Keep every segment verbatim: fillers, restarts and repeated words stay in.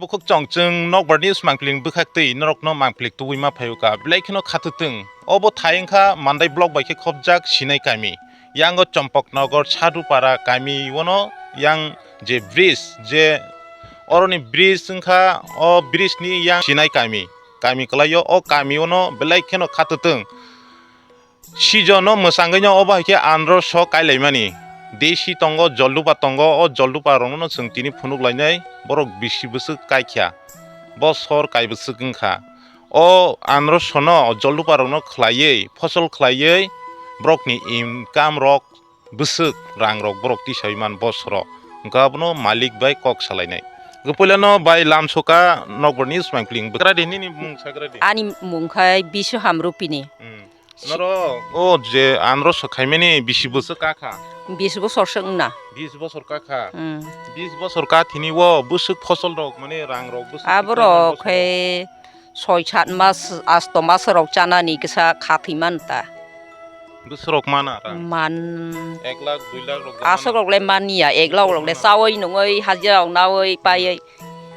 Bukhuk chongchwng nokbar news mangpili bwkhak twi norokno mangpili tubui ma phaio ka, belai kheno khatutwng. Obo thai wngkha Mandai block bai khe khopjak Sinai kami. Yango Chompoknogor Sadhupara kami ono yang je bridge, je oroni bridge wngkha, o bridge ni yang Sinai kami, kami kwlaio. O kami ono belai kheno khatutwng. Sijono mwchangwi no obo hai khe andro so kailaimani. Desi tongo, joldupa tongo, o joldupa rokno no chwng tini phunuk lainai, borok bisi bwswk kaikha, bo sor kai bwswk wngkha. O andro sono joldupa rokno khlaiwi, phosol khlaiwi, borokni income rok bwswk rang rok borok tisawi man bosoro. Hwnkhe abono malik bai kok salainai. Hwnkhe puilano bai lamsoka nokbar ni swmai pling bwkra di nini mung sagra di. Ani mung khai Bisu Hamrupini. Hmm. Norok o je andro swkhaimani bisi bwswk kakha? Bis bosor se wngna. Bis bosor kakha. Hmm. Bis bosor kathini o bwswk phosol rok mane rang rok bwswk. Aborok khe soi sat mas, asto mas rok chanani kisa khathwi man ta. Bwswk rok mana rang? Man. Ek lakh, dui lakh rok. Aswk rok le manya, ek lakh rok le chawi nungwi hajira rok nawi paiwi.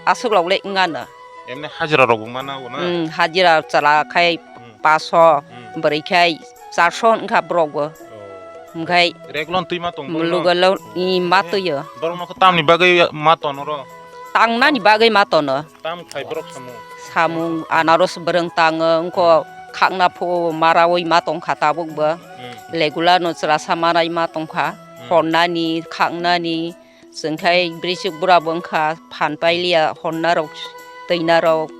Aswk rok le wngano. Emne hajira rok bo mana bo na? Hmm, hajira chwla khai paso, hmm, bwrwi khai charso wngkha borok bo. Oh. Hwnkhe reglon twi ma tong borok no? Lugo lo, i ma twiyo. Borok no tamni bagwi ma tono ro? Tangnani bagwi ma tono. Tam khai borok samung? Samung anaros bwrwng tango, wngkho khakna phu marawi ma tongkha tabuk bo. Hmm. Regular no chwrasa manai ma tongkha. Hmm. Honnani, khaknani, Chwng khai bwrwi chwk bura bo wngkha, phan pailiya, honna rok, twina rok,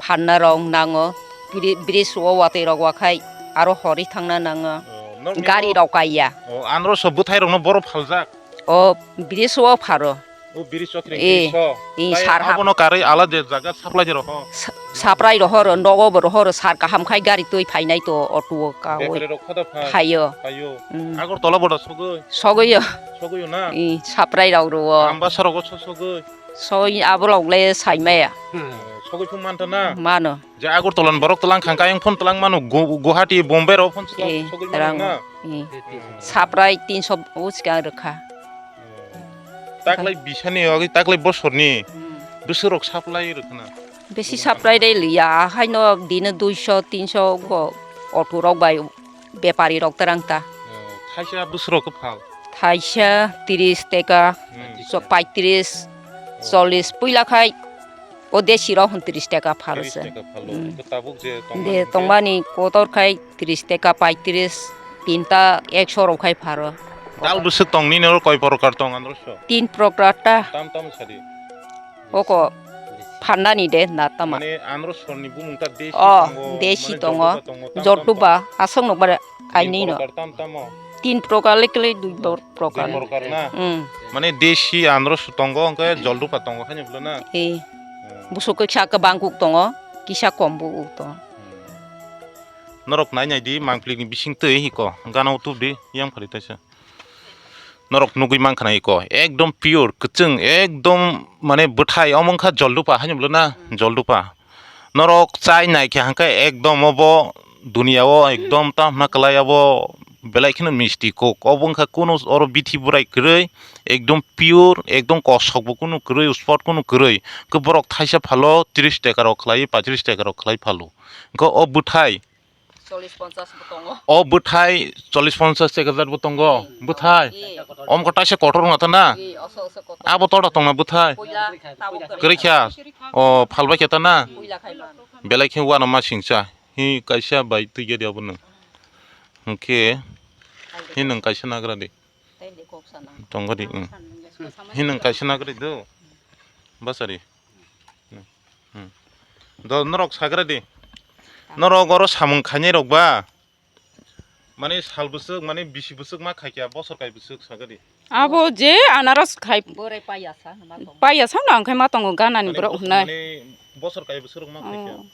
phanna rok nango. Bri-, bridge o watwi rok wakhai aro horwi thangna nango. Oh, norok gari rok kaiya. Oh, anro so bwthai rokno boro phaljak. O bridge o pharo. O bridge o kring, eh, bridge o. Eh, tai sar ha- abono karwi alade jaga supply de roho. Sa-, supply rohoro, nogo bo rohoro, sar kaham khai gari twi phainai to auto o kawi. Bepari rok khoda phai. Phaio. Phaio. Mm. Agartala boda sogwi. Sogwi yo. Sogwi yo na? I, saprai rok rwo. Ambasa rogo so sogwi. Sogwi aborok le saimaya. Hmm. Sogwi phung manta na? Mano. Je Agartala ni borok tlang khang kayang phone tlang mano Gu-, Guwahati, Bombay rok phone tlang. Eh, sogwi mano rang. Na? Eh. Hmm. Saprai tinso uska rwkha. Taklai bisani yogwi taklai bosorni. Hmm. Bwswk rok supply rwkhana? Besi supply de liya, haino dino duiso, tinso go auto rok bai bepari rok terang ta. Oh, thaisa bwswk rok kwphal? Thaisa tris teka, hmm, so paitris, oh, chollis, puila khai o desi rok hwn tris teka phal se. Tris teka phal. Hmm. Tabuk je tongmani de tongmani kotor khai tris teka, paitris, tinta ekso rok khai pharo. Dal bwswk tong nini oro koi prokar tong andro so? Tin prokar ta. Tam tam sadi. Oko phandani de na tama. Mane anro sorni bumung ta desi. Oh, tongo, desi mane tongo. Joldupa tongo, tam tam joldupa, tong-, aswk nokbar kainwi no. Tin prokar tam tamo? Tin prokar le kele dui bor-, prokar. Dui prokar na? Hmm. Mane desi anro so tongo, hwnkhe joldupa tongo, haino bwle na? Eh. Hmm. Busuk kisa kwbang kuk tongo, kisa kom bo uk tongo. Hmm. Norok nai nai di, mangpili ni bising twi hiko, gana o tup di, yang phari taisa. Norok nugwi mankha na iko, ekdom pure, kwchwng, ekdom mane bwthai, omo wngkha joldupa, haino bwle na? Hmm. Joldupa. Norok chai naikha hwnkhe ekdom obo duniya o ekdom tamo hwnna kwlai, obo belai kheno misti kok. Obo wngkha kunu oro bithi bwrai kwrwi, ekdom pure, ekdom kosok bo kunu kwrwi, spot kunu kwrwi. Khe borok thaisa phalo tris teka rok khlai, paitris teka rok khlai phalo. Hwnkhe o bwthai Chollis ponchas bo tongo. O bwthai chollis ponchas, ek hajar bo tongo. Hmm. Bwthai. Eh. Omo khe taisa kotor wngya ta na? Eh, oso, oso kotor. Abo tola tongna bwthai? Puila, tabuk kwrwi kha. O, phalbai khe ta na? Puila khai man. Belai khe uanama singcha. Hi kaisa bai twi gadi abono. Hwnkhe, hi nwng kaisa nagra di. Tongo di, hmm. Hi nwng kaisa nagra di do. Basari. Hmm. Do norok sagra di. Norok oro samung khainai rok ba. Mane sal bwswk, mane bisi bwswk ma khaikya, bosor kai bwswk sagra di. Abo je anaros khai. Borai paya sa, ma tongo. Paya sa na, onkhe ma tongo ganani borok hwnai. Mane bosor kai bwswk rok ma khaikya. Oh.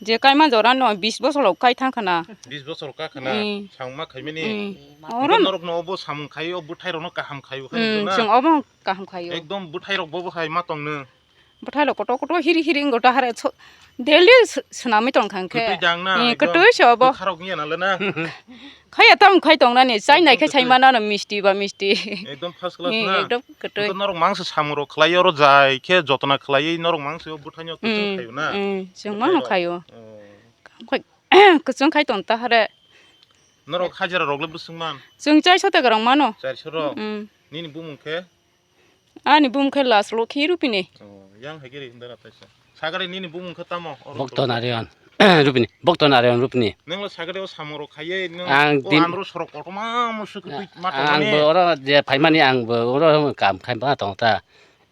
Je kaima jora no bis bosor rok kai thang khana. Bis bosor ka khana, mm, samung ma khaimani. Mm. Oro norok no obo samung khai, o bwthai rok no kaham khai, khai na? Chwng obo kaham khai o. Ekdom bwthai rok bo bo hai ma tong no. Bwthai rok kotor kotor hiri hiri wngwi ta hare so-, daily s-, swnamwi tong kha hwnkhe. Kwtwi jang na, Hmm, ekdom kwtwi se obo. Bwkha rok wngya na le na. Khaya tamo khai tong nani, chai nai khe Ekdom sai kwtwi. Mano no misti ba misti. Ekdom first class Hmm, na. Ekdom kwtwi. Ekdom norok mangsa samung rok khlai oro jai khe jotona khlai norok mangsa o bwthai no kwchwng Hmm, khayo na. Hmm, chwng Bwthai mano rok. Khayo. Oh. Khai kwchwng khai tong ta hare. Norok hajira rok le bwswng man? Chwng chaiso taka rok mano. Chaiso rok? Hmm. Nini bumung khe? Ani bumung khe Last Lokhi Rupini. Oh, yang hai khe ri hindara taisa. Sagari nini bumung khe tamo? Oro Bokto Narayan Rupini. Bokto Narayan Rupini. Nenglo sagari o samung rok khaiye nung Ang o din andro sorok kotorma musuk twi ma Ang tongmani. Bo oro je phaimani ang bo oro kam khai ma tong ta.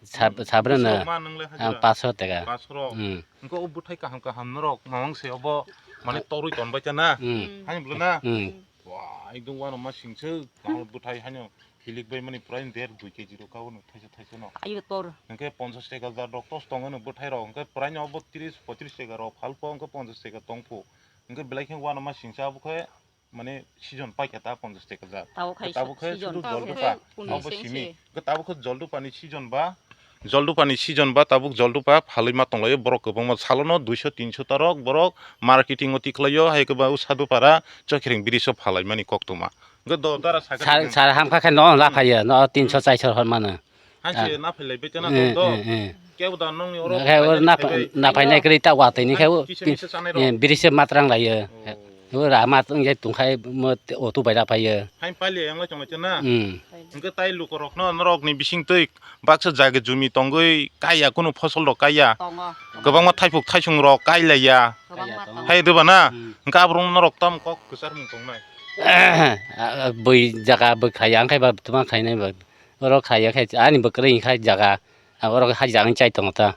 Sab-, Hmm. Sabrano Bwswk ma nwngle ang hajira? Paso teka. Paso rok. Hmm. Hwnkhe o bwthai kaham kaham norok mamang se obo mane torwi tonbai ta na? Hmm. Hani bwle na? Hmm. Wah, ekdom uanama singse kaham bwthai hano hilik bai mani prai der dui K G rok kabo no thaisa thaisa no. Ayo tor. Hwnkhe ponchash teka jar rok tos tongo no bwthai rok hwnkhe prai no obo tris poitrish teka rok phalpho hwnkhe ponchash teka tongpho. Hwnkhe belai khe uanama singse abo khe mane season paikha ta ponchash teka jar. Tabuk hai Tabuk se-, khe season sudu tabuk joldupa. Khe punwi Abo sengse. Simi. Khe tabuk khe joldupa ni season ba, joldupa ni season ba tabuk joldupa phalwi ma tonglaio borok kwbangma salono duiso tinso ta rok borok marketing o tikhlaio hai kwbang o Sadupara Chokhiring bridge o phalai mani koktwma. Hwnkhe do dara sakha Sar, sar hamkha khe no la phaiyo, no tinso chaiso hor mano. Hanse Ah. Na phailai bai tana Eh, do. Eh, eh. Kebo da nongni oro Khe oro phailai na, phaibai. Na phainai kwrwi ta watwi ni khe Hai o kisa tin, misa chanai rok. Eh, bridge se matrang laio. Oh. O rama tong jai tongkhai mo auto bai ra phaiyo. Hain paile yang lai chonglai chana. Hmm. Hwnkhe tai lukorokno norokni bisingtwi baksa jaga jumi tongwi kaiya kunu fosol rok kaiya. Tongo. Kwbangma thaipuk thaisung rok kailaiya. Kwbangma tongo. Hai doba na? Hmm. Hwnkhe aborok norok tamo kok kwchar mung tongnai. Bui jaga bui khaiya wngkhai ba tuma khainai ba. Oro khaiya khai ani bwkrwi khai jaga. Oro hai jaga chai tongo ta.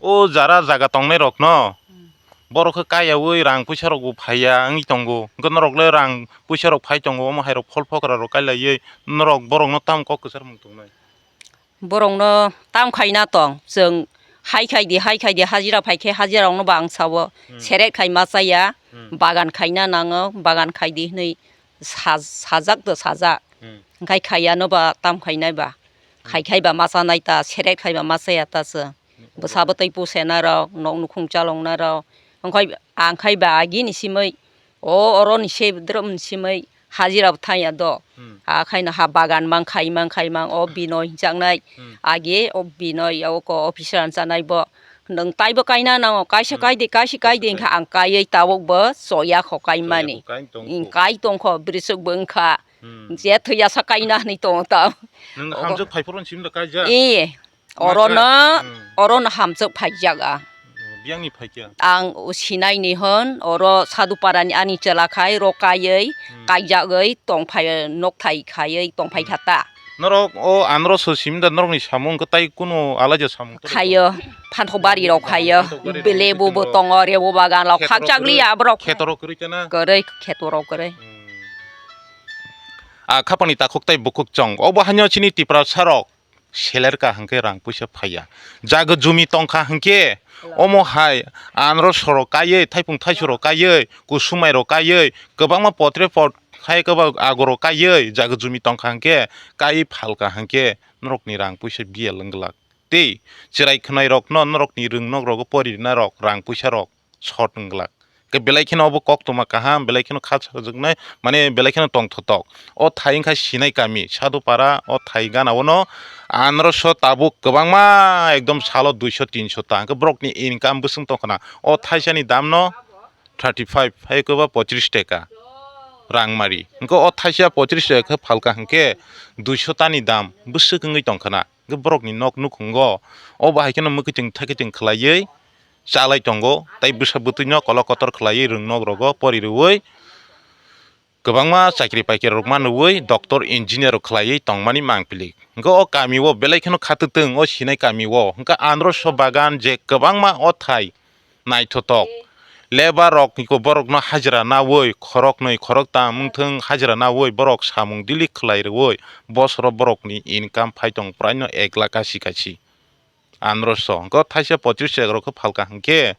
O jara jaga tongnai rok no. Hmm. Borok khe kaiyaui rang puisa rok bo phaiya wngwi tongo. Hwnkhe norok le rang puisa rok phai tongo, omo hai rok phol phokra rok kailaiwi norok borok no tamo kok kwchar mung tongnai? Borok no tamo khaina tong, chwng hai khai di, hai khai di, hajira phai khe hajira rok no bo ang sao. Hmm. Seret khai ma chaya, Hmm. Bagan khaina nango, bagan khai di hwnwi sa-, sajak do sajak. Hmm. Hwnkhe khaiya no ba tamo khainai ba. Hmm. Khai khai ba ma chanai ta, seret khai ba ma chaya ta chwng. Bwsa bwtwi pusenarok, nok nukhung chaloknarok, wngkhai ang khai ba agini simwi, o oroni se drum ni simwi hajira bo thangya do. Hmm. Akhaino ha bagan mang khai mang khai mang o Binoy hinjaknai. Hmm. Agi o Binoy oko officer hinjaknai bo. Nwng taibo kaina nango, kaisa Hmm. Kaidi, kaisa Kaisa kaidi wngkha kaidi. Ang kaiwi tabuk bo choya kho kaimani. Choya kho kai tongkho. Ing kai tongkho, bwrwisuk bo wngkha. Hmm. Je thwiya sa kaina hinwi tongo ta. Nwng Obo. Hamjwk phaiphuru ni simi da kaijak? Ee. Oro no, Hmm. Oro no hamjwk phaijak a. Biyangni phaikya? Ang o sinai ni hwn, oro Sadupara ni ani chwla khai, ro kaiwi, Hmm. Kaijagwi tongphai, nokthai khaiwi tongphai Hmm. Kha ta. Norok o anro so simda norokni samung khe tai kunu alaja samung toro Khayo, tong? Phanthok bari rok khayo, Phanthok bari rok belebu bo khe tongo, rebu bagan rok kheto rok khakchak kwrwi, liya aborok. Kheto rok kwrwi chana? Kwrwi, kheto rok kwrwi. Hmm. A khapangni takhuk tai bukhuk chong, obo haino chini Tiprasa rok. Seler kaham khe rang puisa phaiya. Jaga jumi tongkha hinkhe omo hai anro sorok kaiwi, thaipung thaisurok kaiwi, kusumai rok kaiwi, kwbangma potre pot khai kwbang agorok kaiwi jaga jumi tongkha hinkhe kaiwi phalka hinkhe norokni rang puisa biyal wng glak. Tei chwrai khwnai rokno norokni rwng nok rogo pori rwna rok rang puisa rok short wng glak. Khe belai kheno obo koktwma kaham, belai kheno kha sajwknai, mane belai kheno tongthotok. O thai wngkha sinai kami, Sadupara, o thai gana o no anro so tabuk kwbangma ekdom salo duiso tinso ta. Hwnkhe borokni income bwswng tongkha na. O thaisani dam no thirty five, hai kwba pochris teka rang mari. Hwnkhe o thaisa pochris teka khe phalka hwnkhe duiso ta ni dam bwswk wngwi tongkha na. Hwnkhe borokni nok nukhungo o bahai kheno mwkhwtwng thakhwtwng khlaiwi chalai tongo, tei bwsa bwtwino kolok kotor khlaiwi rwng nok rogo pori rwui kwbangma chakri paikri rok manwi doctor engineer rok khlaiwi tongmani mangpili. Hwnkhe o kami o belai kheno khatwtwng o sinai kami o hwnkhe anro so bagan je kwbangma o thai naithotok. Labour rok borokno hajira nawi khoroknwi khoroktam wngthwng hajira nawi borok samung daily khlai rwui bosoro borokni income phai tong praino ek lakh asi kachi. Anro so hwnkhe thaisa pochris egarok khe phalka hwnkhe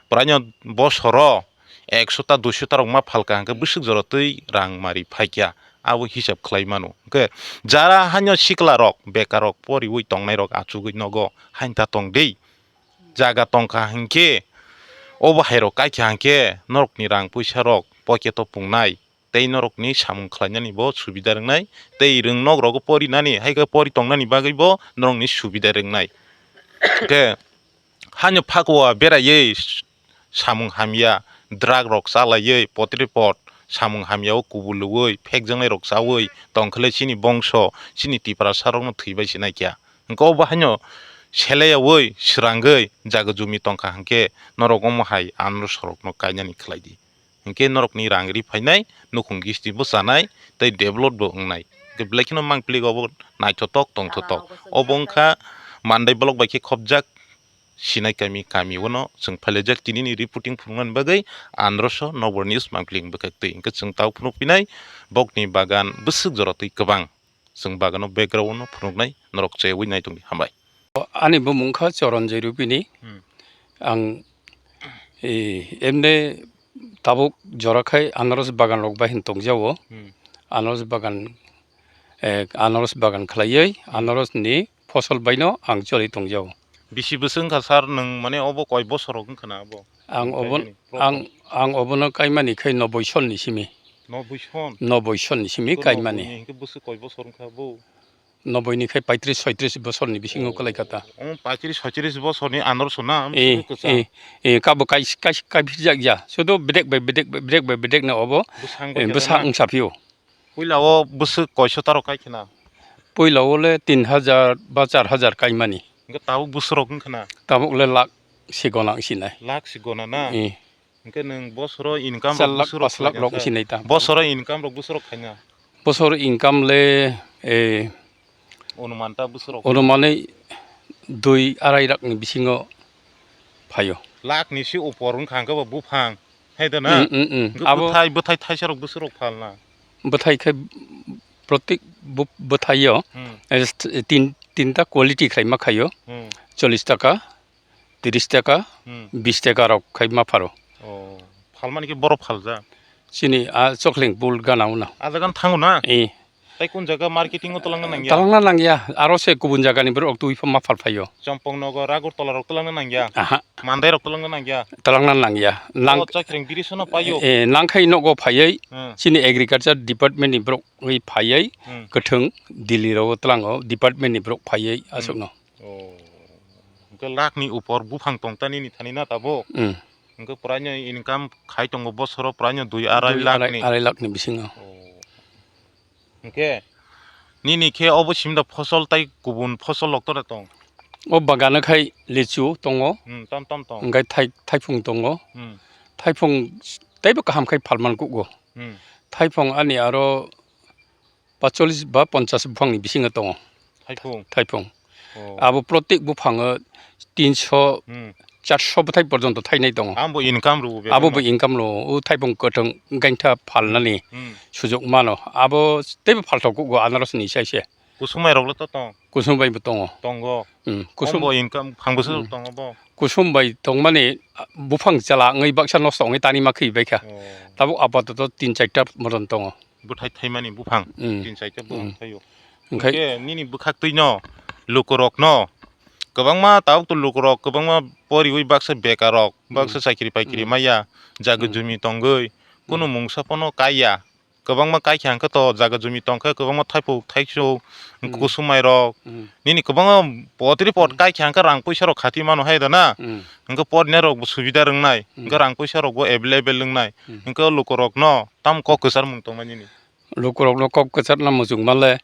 praino bosoro ekso ta duiso ta rok ma phalka hwnkhe bwswk jora twi rang mari phaikya. abo hisab khlai mano. Hwnkhe jara haino sikla rok, bekar rok, poriwi tongnai rok achugwi nogo hain ta tong di. Jaga tongkha hinkhe obo hai rok kaikha hinkhe norokni rang puisa rok pocket o pungnai. Tei norokni samung khlainani bo subida rwngnai, tei rwng nok rogo porinani, hai khe pori tongnani bagwi bo norokni subida rwngnai. Hwnkhe haino phakuwa beraiwi samung hamya, drug rok chalaiwi potri pot samung hamya o kubulwi phekjaknai rok chawi tongkhe le chini bongso, chini Tiprasa rokno thwibai se naikha. Hwnkhe obo haino seleyawi swrangwi jaga jumi tongkha hwnkhe norok omo hai anro sorokno kainani khlai di. Hinkhe norokni rang ri phainai, nukhung gisti bo chanai, tei develop bo wngnai. Hwnkhe belai kheno mangpili obo naithotok tongthotok. Obo wngkha Mandai block bai khe khopjak Sinai kami, kami ono chwng phailaijak tinini reporting phunuknani bagwi Androso Nobor News mangpili bwkhaktwi. Hinkhe chwng tabuk phunukphinai bokni bagan bwswk jora twi kwbang. Chwng bagano background-o phunuknai norok cheyawi nai tongdi. Hambai. Ani bumung kha Choron Jerupini. Hmm. Ang, e, emne tabuk jora khai anaros bagan rok bai hin tongjao. Hmm. Anaros bagan, e, anaros bagan khlaiwi, hmm, anaros ni phosol baino ang choli tongjao. Bisi bwswk wngkha sir, nwng mane obo koi bosor rok wngkha na abo? Ang obo, kaimani, ang, ang obono kaimani khai noboi son ni simi. Noboi son? Noboi son ni simi kaimani. Noboi ni hinkhe bwswk koi bosor wngkha bo? Noboi ni khai paitris soitris bosor ni bisingo kwlai kha ta. Oh, paitris soitris bosor ni anor sona, eh, eh, eh, kabo kai, kai, kai phirjak ya. Sudo bedek bai bedek, bedek bai bedek na obo, bwsang bai, eh, bwsang wngsa phio. Puila o bwswk koiso taro kai khna? Puila o le tin hajar ba char hajar kaimani. Hwnkhe tabuk bwswk rok wngkha na? Tabuk le lakh si gona wngsinai. Lakh si gona na? Eh. Hwnkhe nwng bosoro income rok lakh, bwswk rok pas lakh khaina rok sa? Wngsinai ta. Bosoro income rok bwswk rok khaina? Bosoro income le, eh, onuman ta bwswk rok? Onuman le dui arai lakh ni bisingo phaio. Lakh ni si upor wngkha hwnkhe bo buphang. Hai da na? Mm, mm, mm. Hwnkhe abo bwthai, bwthai thaisa rok bwswk rok phalna? Bwthai khe protek bu-, bwthaio, hmm, eh, tin, tinta quality khlai ma khaio. Hmm. Chollish taka, tris taka, hmm, bis taka rok khai ma pharo. Oh, phalmani khe boro phalja? Chini a Chokling bul gana uno. A jaga thango na? Eh. Tai kun jaga marketing o twlangna nangya? Twlangna nangya, aro se kubun jaga ni borok twi ma phal phaio. Chompong nogo, Ragor tola rok twlangna nangya? Aha. Mandai rok twlangna nangya? Twlangna nangya. Nang- O Chakring biri sono paio? Eh, nangkhai nogo phaioi, hmm, chini agriculture department ni borok wi phaioi, hmm, kwthwng Delhi rogo twlango department ni borok phaioi, hmm, aswkno. Oh. Hwnkhe lakh ni upor buphang tong ta nini thani na tabuk? Hmm. Hwnkhe puraino income khai tongo bosoro puraino dui arai lakh ni. Dui arai, arai lakh ni bisingo. Oh. Hwnkhe nini khe obo simi da phosol tai kubun phosol rok tora tong? O bagano khai lichu tongo. Hmm, tam tam tong. Hwnkhe thai-, thaiphung tongo. Hmm. Thaiphung teibo kaham khai phalman kugo. Hmm. Thaiphung ani aro pacholish ba ponchash buphang ni bisingo tongo. Thaiphung? Thaiphung. Oh. Abo protek buphango tinso, hmm, charso bwthai porjonto thainai tongo. Abo income rwo be? Abo bo income rwo. O thaiphung kwthwng gaintha phalnani, hmm, sujok mano. Abo teibo phalthok kugo anaros ni saise. Kusum bai rok le to tong? Kusum bai bo tongo. Tongo. Hmm, kusum. Ombo income phang bwswk, hmm, tongo bo? Kusum bai tongmani buphang chala wngwi baksa nosto wngwi tani ma khwi baikha. Oh. Tabuk apatoto tin charta moron tongo. Bwthai thaimani buphang, mm, tin charta buphang, mm, thaio. Hwnkhe nini bwkhaktwino lukurokno kwbangma tabuk to lukurok kwbangma poriwi baksa bekarrok, mm, baksa chakri paikri, mm, maya, jaga, mm, jumi tongwi, kunu, mm, mungsa phano kaiya. Kwbangma kaikha hwnkhe to jaga jumi tongkhe kwbangma thaiphuk thaichuk, mm, kusumairok, mm, nini kwbangma potri pot, mm, kaikha hwnkhe rang puisarok khati mano hai da na? Mm. Hwnkhe porinairokbo subida rwngnai, mm, hwnkhe rang puisarokbo available wngnai, mm, hwnkhe lukurokno tamo kok kwcharmung tongmani nini? Lukurokno kok kwcharna muchungma le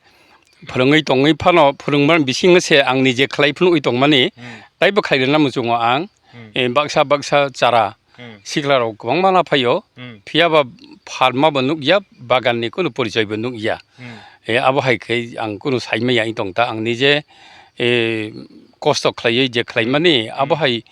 phwrwngwi tongwi phano phwrwngmani bisingo se ang nije khlai phunugwi tongmani, hmm, taibo khlai rwna muchungo ang. Hmm. Eh, baksa baksa chara, hmm, siklarok kwbangma la phaio, hmm, phiya ba phalma bo nukya, bagan ni kunu porichoi bo nukya. Hmm. Eh, abo hai khe ang kunu saimaya wng tong ta, ang nije, eh, kosto khlaiwi je khlaimani, hmm, abo hai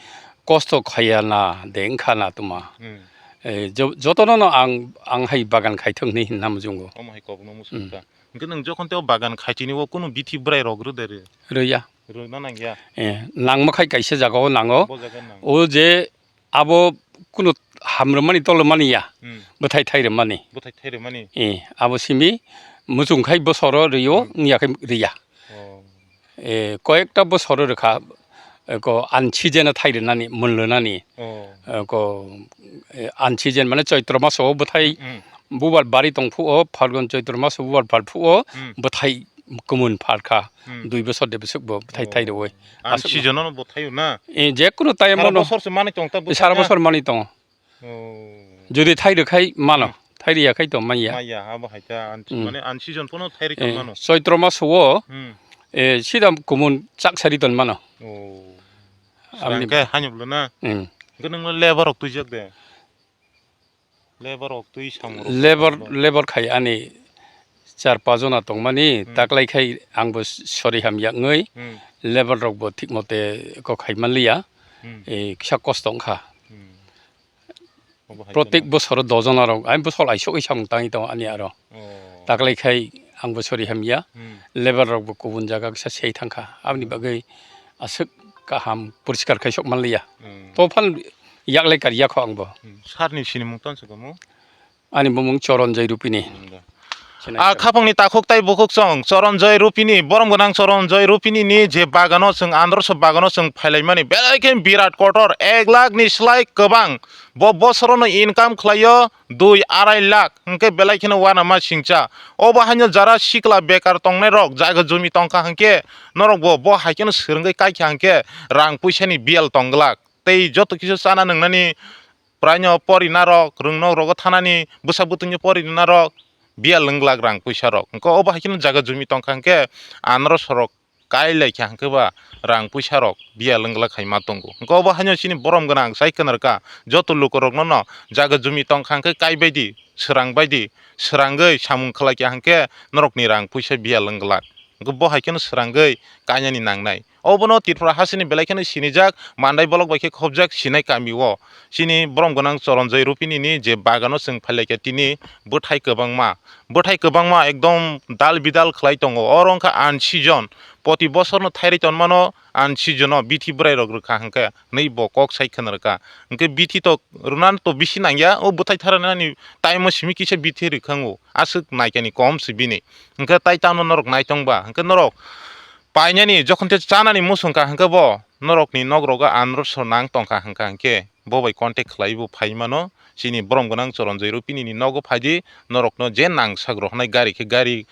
kosto khaya na de wngkha na tuma. Hmm. Eh, jo-, jotono no ang, ang hai bagan khaithok hinwi hinna muchungo. Omo hai kokno muchung, hmm, kha. Hwnkhe nwng jokhon tei o bagan khaitini o kunu bithi bwrai rok rw de rw? Rwya. Rwna nangya. Eh, nangma khai kaisa jaga o nango. Bo jaga nango. O je abo kunu hamrwmani tolrwmani ya. Hmm. Bwthai thairwmani. Bwthai thairwmani. Eh, abo simi Muchung khai bosoro rio, hmm, wngya khai riya. Oh. Eh, koyekta bosoro rwkha, eh, ko unseason thai rwnani, mun rwnani. Oh. Eh, ko, eh, unseason mane Choitro maso bwthai, hmm, bubar bari tong phuo, Phalgun Choitro maso bubar phal phuo, hmm, bwthai kumun phalkha. Hmm. Dui bosor de bwswk bo bwthai, oh, thai rwoi. Unseason no bwthai na? Eh, je kunu time sara no bosor se mani tong ta bwthai sara na? Bosor mani tongo. Oh. Jodi thai rwkhai mano, hmm, thai riya khai to manya. Manya, abo hai ta, unseason, hmm, mane unseason pono thai rwi, eh, tong mano. Choitro maso o, hmm, eh, sida kumun chak sari ton mano. Oh. Aboni sangke hanyup lo na? Hmm. Hwnkhe nungno labour rok twijak de? Labour rok twi samung rok labour, twi samung rok. Labour khai ani char pajona tongmani, hmm, taklai khai angbo sori hamya wngwi, hmm, labour rokbo thik mote kok khai manliya, hmm, eh, kisa kosto wngkha. Hmm. Obo hai protek kheno. Bosoro dojona rok, ai bosol aisok samung tangwi tongo ani aro. Oh. Taklai khai angbo sori hamya, hmm, labour rokbo kubun jaga kisa sei thangkha. Aboni bagwi aswk kaham poriskar khai sok manliya. Hmm. To phal yaklai kar yakho angbo. Hmm. Sarni sinimung tonsukha mo? Ani bumung Choronjoy Rupini. Hmm, da. Sinai. A kha. Khapangni takhuk tai bukhuk chwng Choronjoy Rupini, borom gwnang Choronjoy Rupini ni je bagano chwng androso bagano chwng phailaimani belai khe birat kotor, ek lakh ni slai kwbang. Bo bosorono income khlaio dui arai lakh, hwnkhe belai kheno uanama singcha. Obo haino jara sikla bekar tongnai rok jaga jumi tongkha hwnkhe norokbo bo hai kheno swrwngwi kaikha hwnkhe rang puisani biyal tongglak. Tei joto kisa chana nwngnani praino porinarok, rwngnok rogo thanani bwsa bwtwino porinarok, biyal wng glak rang puisa rok. Hwnkhe obo hai kheno jaga jumi tongkha hwnkhe anoro sorok kai lai kha hwnkhe ba rang puisa rok biyal wng glak hai ma tongo. Hwnkhe obo haino chini borom gwnang sai khwna rwkha joto lukurokno no jaga jumi tongkha hwnkhe kai bai di, swrang bai di, swrangwi samung khlai kha hwnkhe norokni rang puisa biyal wng glak. Hwnkhe bo hai kheno swrangwi kainani nangnai. Obono Tripura hasteni belai kheno sinijak, Mandai bolok bai khe khobjak sinai kami o. Chini borom gwnang Choronjoy Rupini ni je bagano chwng phailaikha tini bwthai kwbangma, bwthai kwbangma ekdom dal bidal khlai tongo. Oro wngkha unseason, poti bosorno thairwi tonmano unseason o bithi bwrwi rok rwkha hwnkhe hwnwi bo kok sai khwna rwkha. Hwnkhe bithi to rwna to bisi nangya, o bwthai tharnani time o simi kisa bithi rwkhango, aswk naikani kom se bini. Hwnkhe tai tamo norok naitong ba, hwnkhe norok painani jokhon tei chanani muchung kha hwnkhe bo norokni nok rogo androso nang tongkha hwnkha hwnkhe bo bai contact khlai bo phai mano. Chini borom gwnang Choronjoy Rupini ni nogo phaidi, norokno je nangsak rohornai gari khe gari,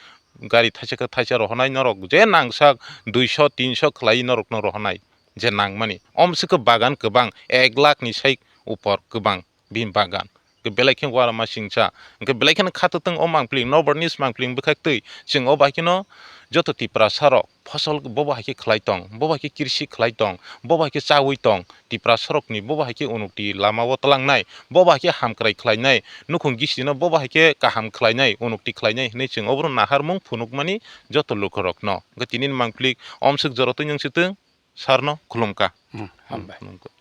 gari thaisa khe thaisa rohornai, norok je nangsak duiso tinso khlai norokno rohornai je nangmani. Omswkhe bagan kwbang ek lakh ni sai upor kwbang. Bini bagan. Hwnkhe belai khe uanama singcha. Hwnkhe belai kheno kha twtwng o mangpili, nobar ni mangpili bwkhak twi. Chwng o bai kheno joto Tiprasa rok phosol bo bai khe khlai tong, bo bai khe kirsi khlai tong, bo bai khe chaui tong. Tiprasa rokni bo bai khe unukti lama o twlangnai, bo bai khe hamkrai khlainai, nukhung gisino bo bai khe kaham khlainai, unukti khlainai hwnwi chwng obono naharmung phunukmani joto lukurokno. Hwnkhe tini ni mangpili omswk jora twi nung sitwng. Sarno khulumkha. Hmm, hambai. Khulumkha.